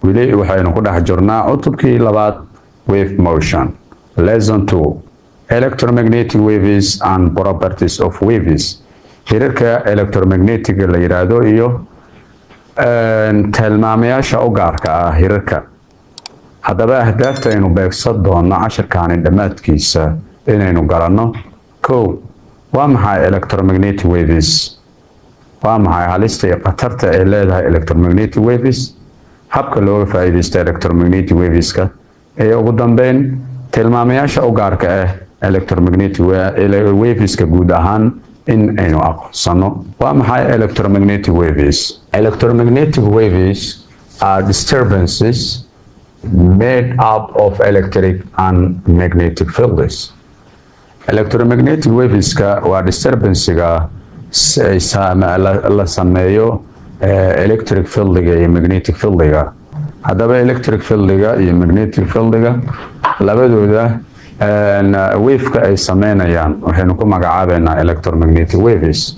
Weli waxaynu ku dhex jirnaa cutubkii labaad, wave motion, lesson 2, electromagnetic waves and properties of waves, hirarka electromagnetic la yiraahdo iyo tilmaamayaasha u gaarka ah hirarka. Haddaba, ahdaafta aynu beegsan doono cashirkaani dhammaadkiisa inaynu garanno: kow, waa maxay electromagnetic waves? Waa maxay halista iyo khatarta ay leedahay electromagnetic waves? Habka looga faa'iidaysta electromagnetic waveska iyo ugu dambeyn tilmaamayaasha u gaarka ah electromagnetic waveska guud ahaan in aynu aqoonsano. Waa maxay electromagnetic waves? Electromagnetic waves are disturbances made up of electric and magnetic fields. Electromagnetic waveska waa disturbancega la sameeyo electric fieldiga iyo magnetic fieldiga. Haddaba, electric fieldiga iyo magnetic fieldiga labadooda waveka ay sameynayaan waxaynu ku magacaabeynaa electromagnetic waves.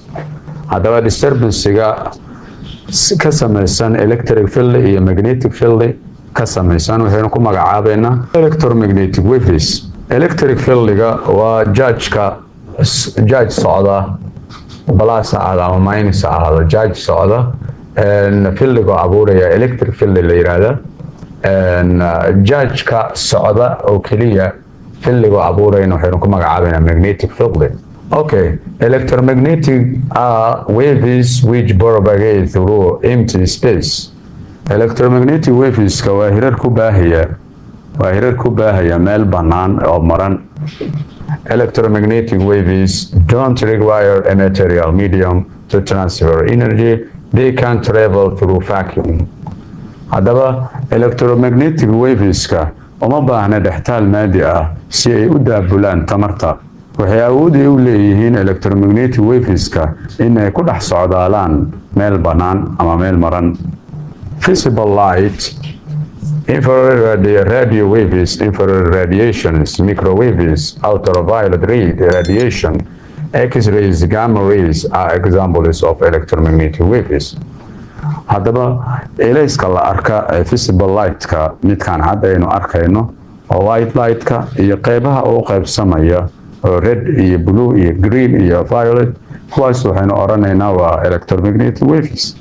Haddaba, disturbancega ka sameysan electric field iyo magnetic field ka sameysan waxaynu ku magacaabeynaa electromagnetic waves. Electric fieldiga waa chargeka, charge socda, plus ahaado ama minus ahaado, charge socda fieldiga oo abuuraya electric field la yiraahda. Chargeka socda oo keliya fieldiga oo abuurayna waxaynu ku magacaabeynaa magnetic field. Okay, electromagnetic are waves which propagate through empty space. Electromagnetic waveska waa hirar ku baahaya meel bannaan oo maran. Electromagnetic waves don't require a material medium to transfer energy. They can travel through vacuum. Haddaba, electromagnetic waveska uma baahna dhextaal maadi ah si ay u daabulaan tamarta. Waxay awood u leeyihiin electromagnetic waveska inay ku dhex socdaalaan meel bannaan ama meel maran. Visible light, infrared radio waves, infrared radiations, microwaves, ultraviolet radiation, X-rays, gamma rays are examples of electromagnetic waves. Haddaba, ilayska la arka ee visible light-ka, midkaan hadda aynu arkayno oo white light-ka, iyo qeybaha uu qaybsamaya oo red iyo blue iyo green iyo violet, kuwaas waxaynu odhanaynaa waa electromagnetic waves.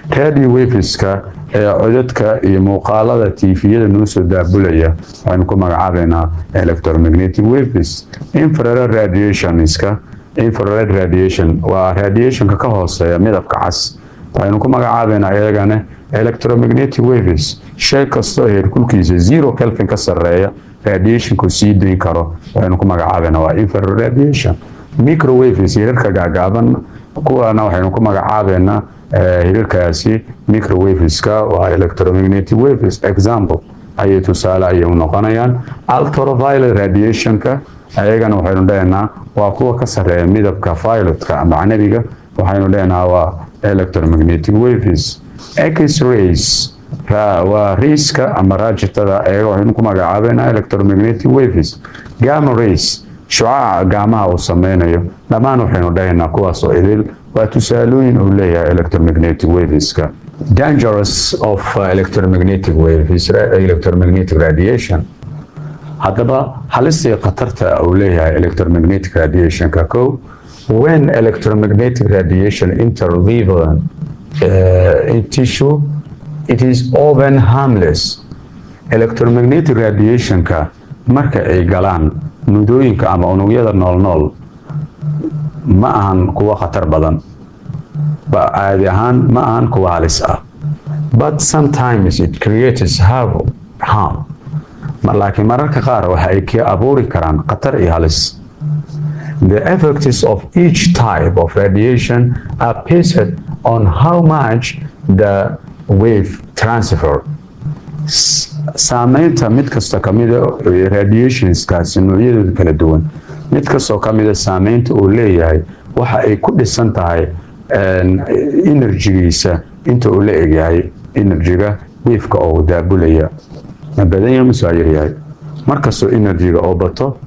Radio waveska ee codadka iyo muuqaalada TV-yada noo soo daabulaya waxaynu ku magacaabaynaa electromagnetic waves. Infrared radiationska, infrared radiation waa radiationka ka hooseeya midabka cas, waxaynu ku magacaabaynaa iyagana electromagnetic waves. Shay kastoo heerkulkiisa 0 kelvin ka sarreeya radiationku sii dayn karo waxaynu ku magacaabaynaa waa infrared radiation. Microwaves, hirarka gaagaaban, kuwana waxaynu ku magacaabaynaa hirarkaasi microwaveska waa electromagnetic waves. Example ayay, tusaale ayay u noqonayaan. Ultraviolet radiationka ayagana waxaynu dhehnaa waa kuwa ka sarreeya midabka violetka ama canabiga, waxaynu dhehnaa waa electromagnetic waves. X-rays waa rayska ama raajitada, ayaga waxaynu ku magacaabaynaa electromagnetic waves. Gamma rays, shucaaca gammaha uu sameynayo, dhammaan waxaynu dhahaynaa kuwaas oo idil waa tusaalooyin uu leeyahay electromagnetic waveska. Dangerous of electromagnetic waves, electromagnetic radiation. Haddaba, halistii khatarta uu leeyahay electromagnetic radiationka: kow, when electromagnetic radiation enter living in tissue, it is often harmless. Electromagnetic radiationka marka ay galaan nudooyinka ama unugyada noolnool ma ahan kuwo khatar badan, caadi ahaan ma ahan kuwa halis ah. But sometimes it creates harm, laakiin mararka qaar waxa ay ka abuuri karaan khatar iyo halis. The effects of each type of radiation are based on how much the wave transfer. Saameynta mid kasta kamida radiationskaasi noocyadooda kala duwan, mid kastoo kamida saameynta uu leeyahay waxa ay ku dhisan tahay energygiisa, inta uu la egyahay energyga waveka oo daabulaya, ma badan yahay mise waa yaryahay. Markastoo energyga oo bato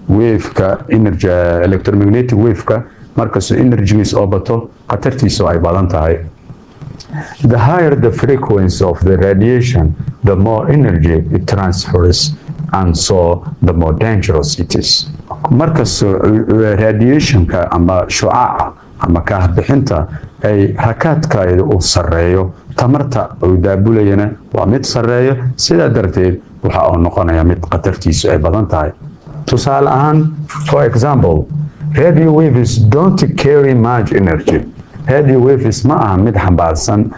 waveka, energy electromagnetic waveka markastoo energygiisa oo bato, khatartiisa ay badan tahay. The higher the frequency of the radiation, the more energy it transfers, and so the more dangerous it is. Markastoo radiationka ama shucaaca ama kaahbixinta ay rakaadkeeda uu sarreeyo, tamarta uu daabulayana waa mid sarreeyo. Sidaa darteed waxa uu noqonaya mid khatartiisu ay badan tahay. Tusaale ahaan, for example, radio waves don't carry much energy. Radio waves ma aha mid xambaarsan,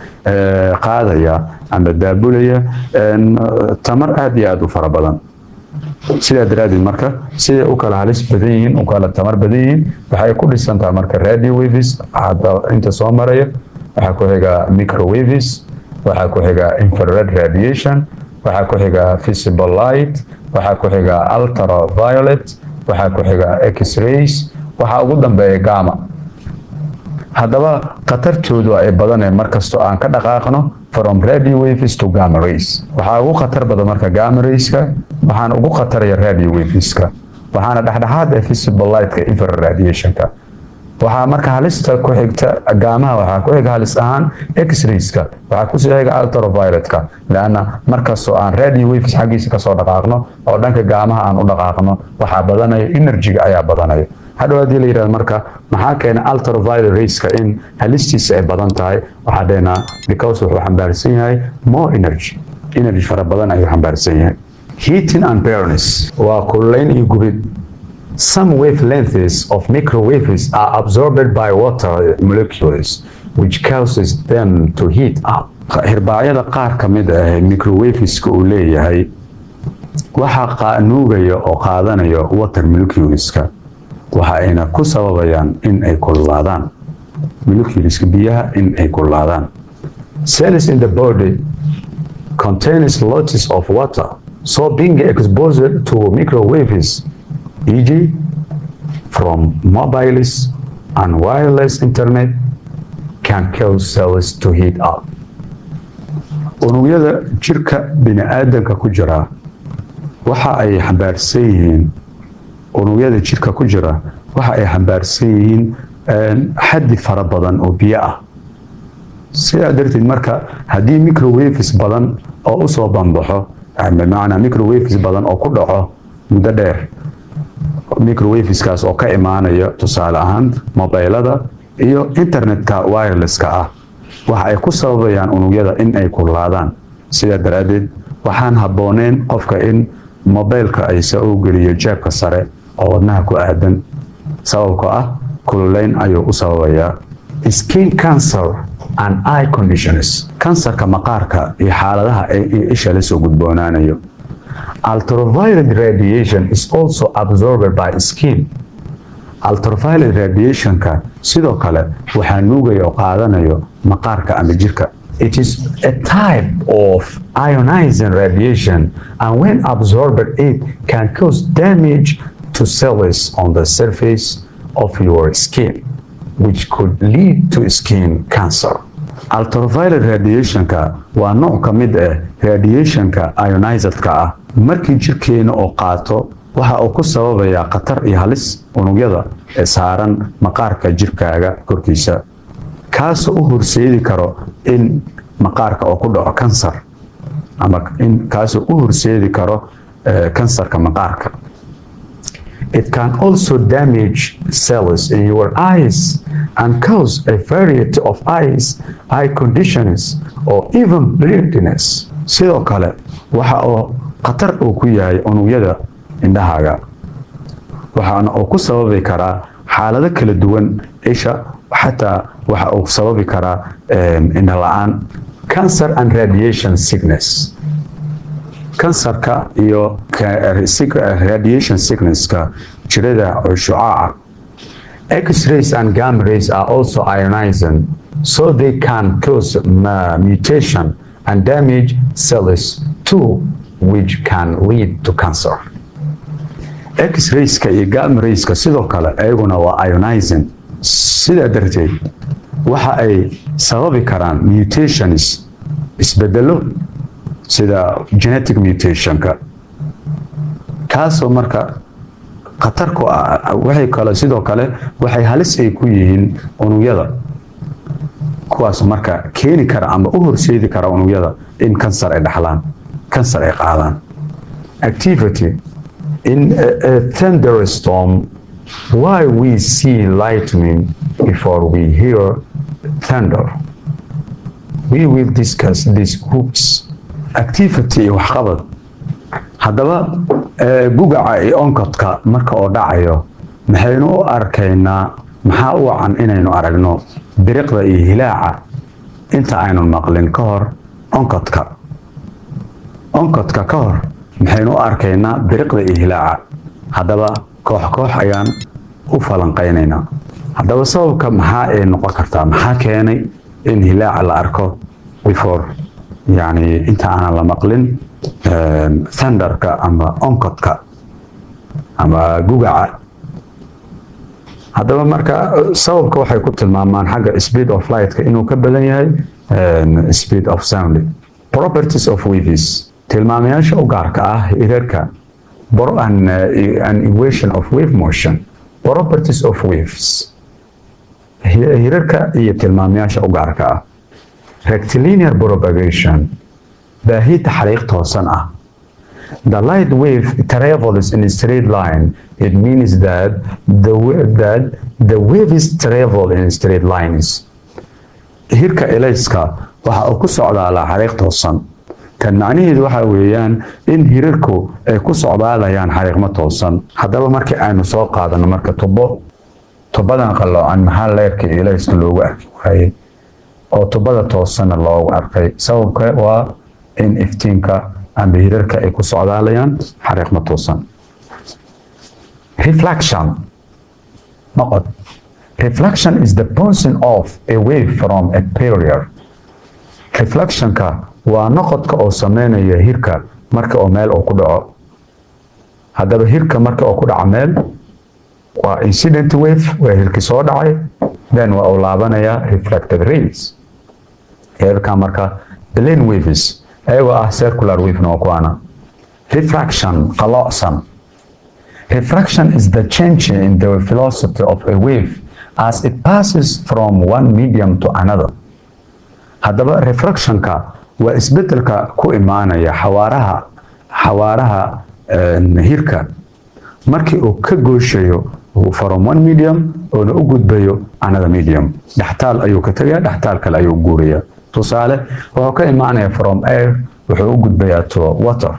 qaadaya ama daabulaya tamar aad iyo aad u fara badan. Sidaa daraaddeed marka, siday u kala halis badan yihiin, u kala tamar badan yihiin, waxay ku dhisan tahay marka radio waves hadda inta soo maraya, waxaa ku xiga microwaves, waxaa ku xiga infrared radiation, waxaa ku xiga visible light, waxaa ku xiga ultraviolet, waxaa ku xiga X-rays, waxaa ugu dambeeya gamma. Haddaba khatartoodu ay badanee markastoo aan ka dhaqaaqno from radio waves to gamma rays. Waxaa ugu khatar badan marka gamma rayska, waxaana ugu khataraya radio waveska, waxaana dhexdhexaad ee visible lightka, infrared radiationka. Waxaa marka halista ku xigta gammaha, waxaa ku xiga halis ahaan X-rayska, waxaa kusii xiga ultravioletka, leanna markastoo aan radio waves xaggiisa kasoo dhaqaaqno oo dhanka gammaha aan u dhaqaaqno, waxaa badanaya energyga ayaa badanaya. Hadhow haddii la yidhahdo marka, maxaa keena ultraviolet rayska in halistiisa ay badan tahay? Waxaa dhehnaa because wuxuu xambaarsan yahay more energy, energy fara badan ayuu xambaarsan yahay. Heating and burns waa kululayn iyo gubid. Some wavelengths of microwaves are absorbed by water molecules, which causes them to heat up. Hirbaacyada qaar ka mid ah microwaveska uu leeyahay waxaa nuugaya oo qaadanaya water moleculeska, waxa ayna ku sababayaan in ay kululaadaan moleculeska biyaha, in ay kululaadaan. Cells in the body contains lots of water, so being exposed to microwaves, e.g. from mobiles and wireless internet, can cause cells to heat up. Unugyada jirka bini-aadanka ku jira waxa ay xambaarsan yihiin, unugyada jirka ku jira waxa ay xambaarsan yihiin xaddi fara badan oo biyo ah. Sidaa darteed marka, haddii microwaves badan oo usoo banbaxo, bimacnaa microwaves badan oo ku dhaco muddo dheer, microwaveskaas oo ka imaanaya tusaale ahaan mobaylada iyo internetka wirelesska ah, waxa ay ku sababayaan unugyada in ay kululaadaan. Sidaa daraaddeed waxaan habbooneyn qofka in mobaylka aysa u geliyo jeebka sare oo wadnaha ku aadan, sababko ah kululeyn ayuu u sababayaa. Skin cancer and eye conditions, kansarka maqaarka iyo xaaladaha isha la soo gudboonaanayo. Ultraviolet radiation is also absorbed by skin. Ultraviolet radiationka sidoo kale waxaa nuugaya oo qaadanayo maqaarka ama jirka. It is a type of ionizing radiation, and when absorbed, it can cause damage to cells on the surface of your skin, which could lead to skin cancer. Ultraviolet radiationka waa nooc ka mid ah radiationka ionizedka ah. Markii jirkeena oo qaato, waxa uu ku sababayaa khatar iyo halis unugyada ee saaran maqaarka jirkaaga korkiisa, kaasoo u horseedi karo in maqaarka oo ku dhaco kansar, ama in kaasoo u horseedi karo kansarka maqaarka. It can also damage cells in your eyes and cause a variety of eye conditions or even blindness. Sidoo kale waxa uu khatar uu ku yahay unugyada indhahaaga, waxaana uu ku sababi karaa xaalado kala duwan isha, xataa waxa uu sababi karaa indho la-aan. Cancer and radiation sickness, kansarka iyo radiation sicknesska, jirada shucaaca. X-rays and gamma rays are also ionizing, so they can cause mutation and damage cells too, which can lead to cancer. X-rayska iyo gamma rayska sidoo kale ayaguna waa ionizing. Sidaa darteed waxa ay sababi karaan mutations, isbedelo sida genetic mutationka, kaasoo marka khatar ku ah. Waxay kale sidoo kale waxay halis ay ku yihiin unugyada. Kuwaas marka keeni kara ama u horseedi kara unugyada in kansar ay dhaxlaan, kansar ay qaadaan. Activity: in a thunderstorm, why we see lightning before we hear thunder? We will discuss these groups. Activity iyo waxqabad. Haddaba gugaca iyo onkodka marka oo dhacayo, maxaynu u arkaynaa? Maxaa u wacan inaynu aragno biriqda iyo hilaaca inta aynu maqlin ka hor onkodka? Onkodka ka hor maxaynu u arkaynaa biriqda iyo hilaaca? Haddaba koox koox ayaan u falanqaynaynaa. Haddaba sababka maxaa ay noqon kartaa? Maxaa keenay in hilaaca la arko before, yani inta aanan la maqlin thunderka ama onkodka ama gugaca? Haddaba marka sababka waxay ku tilmaamaan xagga speed of lightka inuu ka badan yahay speed of sound. Properties of waves, tilmaamayaasha u gaarka ah hirarka. An equation of wave motion. Properties of waves, hirarka iyo tilmaamayaasha u gaarka ah. Rectilinear propagation, baahida xariiq toosan ah. The light wave travels in a straight line. It means that the waves travel in straight lines. Hirka elayska waxa uu ku socdaalaa xariiq toosan. Tan macnaheedu waxa weeyaan in hirarku ay ku socdaalayaan xariiqmo toosan. Haddaba markii aynu soo qaadano marka tubo, tubadan qalloocan maxaa leerka iyo elayska loogu arki waayey oo tubada toosanna loogu arkay? Sababka waa in iftiinka amba hirarka ay ku socdaalayaan xariiqmo toosan. Reflection, noqod. Reflection is the bouncing of a wave from a barrier. Reflectionka waa noqodka oo sameynaya hirka marka oo meel uu ku dhaco. Haddaba hirka marka uu ku dhaco meel waa incident wave, waa hirkii soo dhacay, then waa uu laabanayaa, reflected rays. Hirarka marka plane waves ayagoo ah, circular wave na waa kuwaana. Refraction, qalloocsan. Refraction is the change in the velocity of a wave as it passes from one medium to another. Haddaba refractionka waa isbedelka ku imaanaya xawaaraha hirka markii uu ka gooshayo from one medium oona u gudbayo another medium. Dhextaal ayuu ka tegaya, dhextaal kale ayuu guuraya. Tusaale, wuxuu ka imaanaya from air, wuxuu u gudbayaa to water.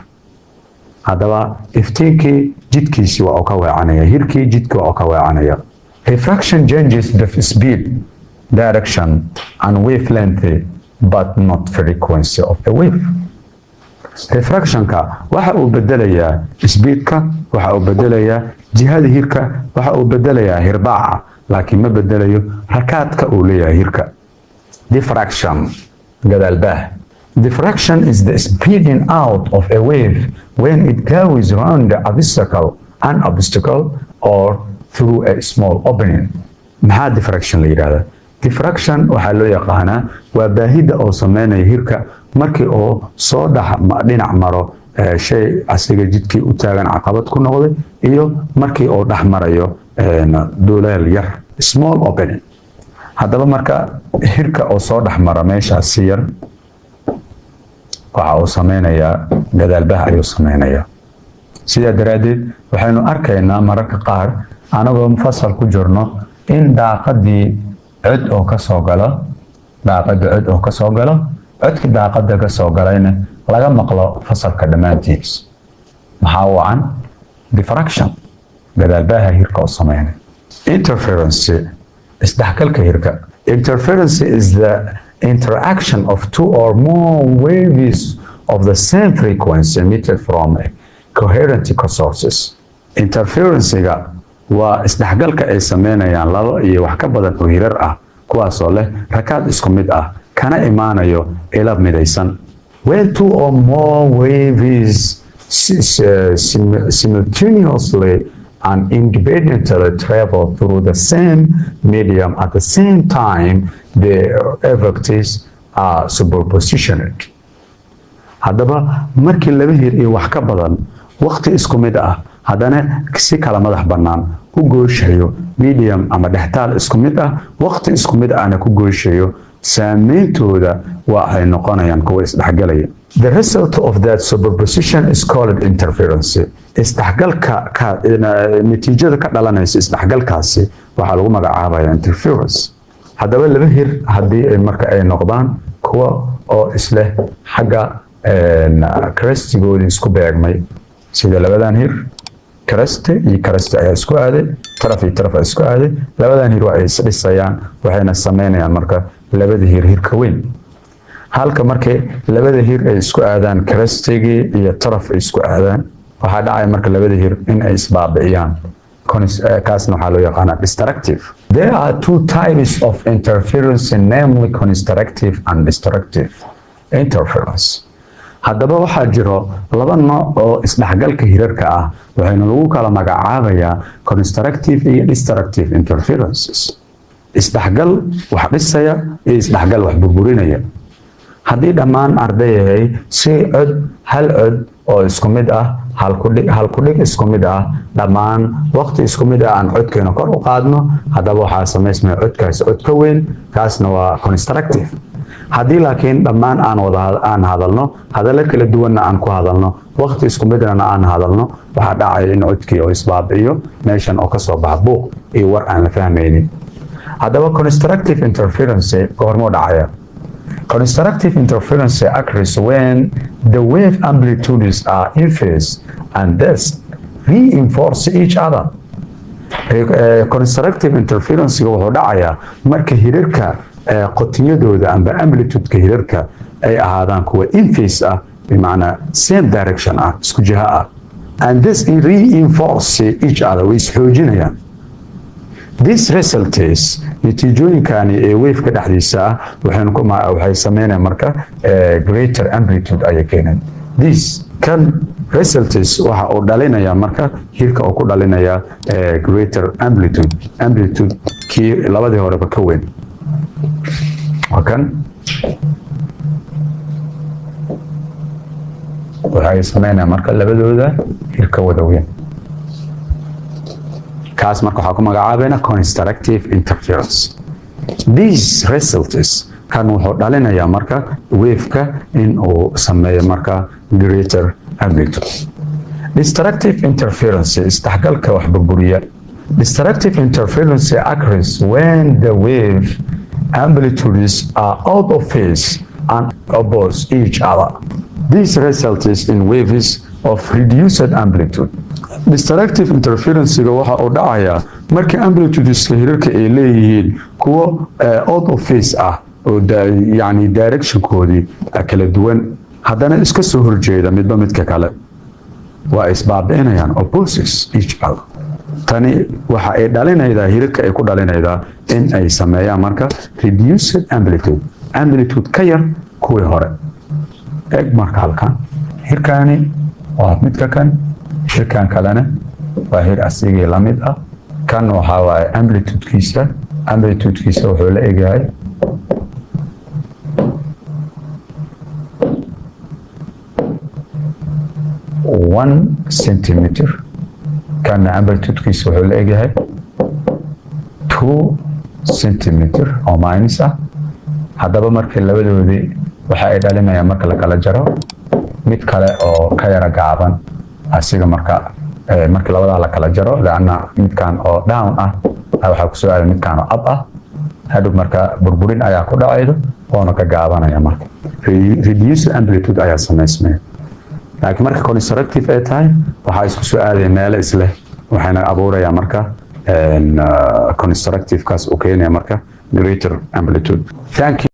Haddaba iftiinkii jidkiisi waa uu ka weecanaya, hirkii jidkii waa uu ka weecanaya. Refraction changes the speed, direction and wavelength but not frequency of a wave. Refractionka waxa uu bedelayaa speedka, waxa uu bedelayaa jihada hirka, waxa uu bedelayaa hirbaaca, laakiin ma bedelayo rakaadka uu leeyahay hirka. Diffraction, gadaalbaah. Diffraction is the spreading out of a wave when it goes round the obstacle an obstacle or through a small opening. Maxaa diffraction la yidhahdaa? Diffraction waxaa loo yaqaanaa waa baahida oo sameynaya hirka markii uu soo dhex dhinac maro shay asiga jidkii u taagan, caqabad ku noqday, iyo markii uu dhex marayo duleel yar, small opening. Haddaba marka hirka oo soo dhex mara meeshaasi yar, waxa uu sameynayaa gadaalbaha ayuu sameynayaa. Sidaa daraaddeed waxaynu arkaynaa mararka qaar anagoo fasal ku jirno in daaqadii cod oo ka soo galo, daaqada cod oo ka soo galo, codkii daaqada ka soo galayna laga maqlo fasalka dhammaantiis. Maxaa wacan? Diffraction, gadaalbaha hirka oo sameynay. Interference, isdhexgalka hirka. Interference is the interaction of two or more waves of the same frequency emitted from coherent sources. Interferencega waa isdhexgalka ay sameynayaan labo iyo wax ka badan oo hirar ah, kuwaasoo leh rakaad isku mid ah, kana imaanayo ila midaysan. When two or more waves simultaneously and independently travel through the same medium at the same time, their effects are superpositioned. Haddaba markii laba hir iyo wax ka badan waqti isku mid ah, haddana si kala madax bannaan u gooshayo medium ama dhextaal isku mid ah, waqti isku mid ahna ku gooshayo. Saameyntooda waa ay noqonayaan kuwa isdhexgalaya. The result of that superposition is called interference. Isdhexgalka ka natiijada ka dhalanaysa isdhexgalkaasi waxaa lagu magacaabaya interference. Haddaba laba hir haddii ay marka ay noqdaan kuwa oo isleh xagga crestigoodii isku beegmay, sida labadan hir, crest iyo crest ayaa isku aaday, trough iyo trough ayaa isku aaday, labadan hir waa ay isdhisayaan, waxayna sameynayaan marka labada hir hirka weyn. Halka markay labada hir ay isku aadaan, crestigii iyo trough ay isku aadaan, waxaa dhacaya marka labada hir in ay isbaabi'iyaan. Kaasna waxaa loo yaqaanaa destructive. There are two types of interference, namely constructive and destructive interference. Haddaba waxaa jiro laba nooc oo isdhexgalka hirarka ah, waxayna lagu kala magacaabayaa constructive iyo destructive interferences, isdhexgal wax dhisaya iyo isdhexgal wax burburinaya. Haddii dhammaan ardayahay si cod, hal cod oo isku mid ah, halkudhig isku mid ah, dhammaan waqti isku mid ah aan codkeena kor u qaadno, haddaba waxaa samaysmaya codkaasi cod ka weyn, kaasna waa constructive. Haddii laakiin dhammaan aan wada aan hadalno, hadallo kala duwanna aan ku hadalno, waqti isku midnana aan hadalno, waxaa dhacaya in codkii oo isbaabi'iyo meeshan oo kasoo baxa buuq iyo war aan la fahmaynin. Haddaba constructive interference goormuu dhacaya? Constructive interference occurs when the wave amplitudes are in phase and thus reinforce each other. Constructive interference wuxuu dhacayaa marka hirarka qotiyadooda amba amplitude-ka hirarka ay ahaadaan kuwa in phase ah, bimacnaa same direction ah, isku jiha ah, and this reinforce each other, way isxoojinayaan. This result is, natiijooyinkani ee waveka dhexdiisa ah waxay sameynayaan marka greater amplitude ayay keeneen. This kan result is, waxa uu dhalinayaa marka hirka uu ku dhalinayaa greater amplitude, amplitude kii labadii horeba ka weyn. Waa kan, waxay sameynayaan marka labadooda hirka wada weyn. Kaas marka waxaa ku magacaabayna constructive interference. These results, kan wuxuu dhalinayaa marka waveka in uu sameeyo marka greater amplitude. Destructive interference, isdhexgalka wax burburiya. Destructive interference occurs when the wave amplitudes are out of phase and oppose each other. This results in waves of reduced amplitude. Destructive interference-ga waxa uu dhacayaa marka amplitudeska hirarka ay leeyihiin kuwo out of phase ah oo yani directionkoodii kala duwan, haddana iska soo horjeeda midba midka kale, waa isbaabi'inayaan, opposes each other. Tani waxa ay dhalinaydaa, hirarka ay ku dhalinaydaa in ay sameeyaan marka reduced amplitude, amplitude ka yar kuwii hore. Eg marka halkan, hirkaani waa midka kan, hirkan kalena waa hir asigii la mid ah. Kan waxaa waaye amplitudekiisa wuxuu la egyahay 1 centimeter, kana amplitudekiisa wuxuu la egyahay 2 centimeter oo minus ah. Haddaba markii labadoodii waxa ay dhalinayaan marka la kala jaro mid kale oo ka yara gaaban asiga. Marka markii labadaa la kala jaro, leanna midkan oo down ah waxaa kusoo aaday midkan oo up ah, hadhow marka burburin ayaa ku dhacaydo oona ka gaabanaya. Marka reduced amplitude ayaa samaysmaya. Laakiin marka constructive ay tahay, waxaa isku soo aadaya meelo isleh, waxayna abuuraya marka constructive kaas uu keenaya marka greater amplitude. Thank you.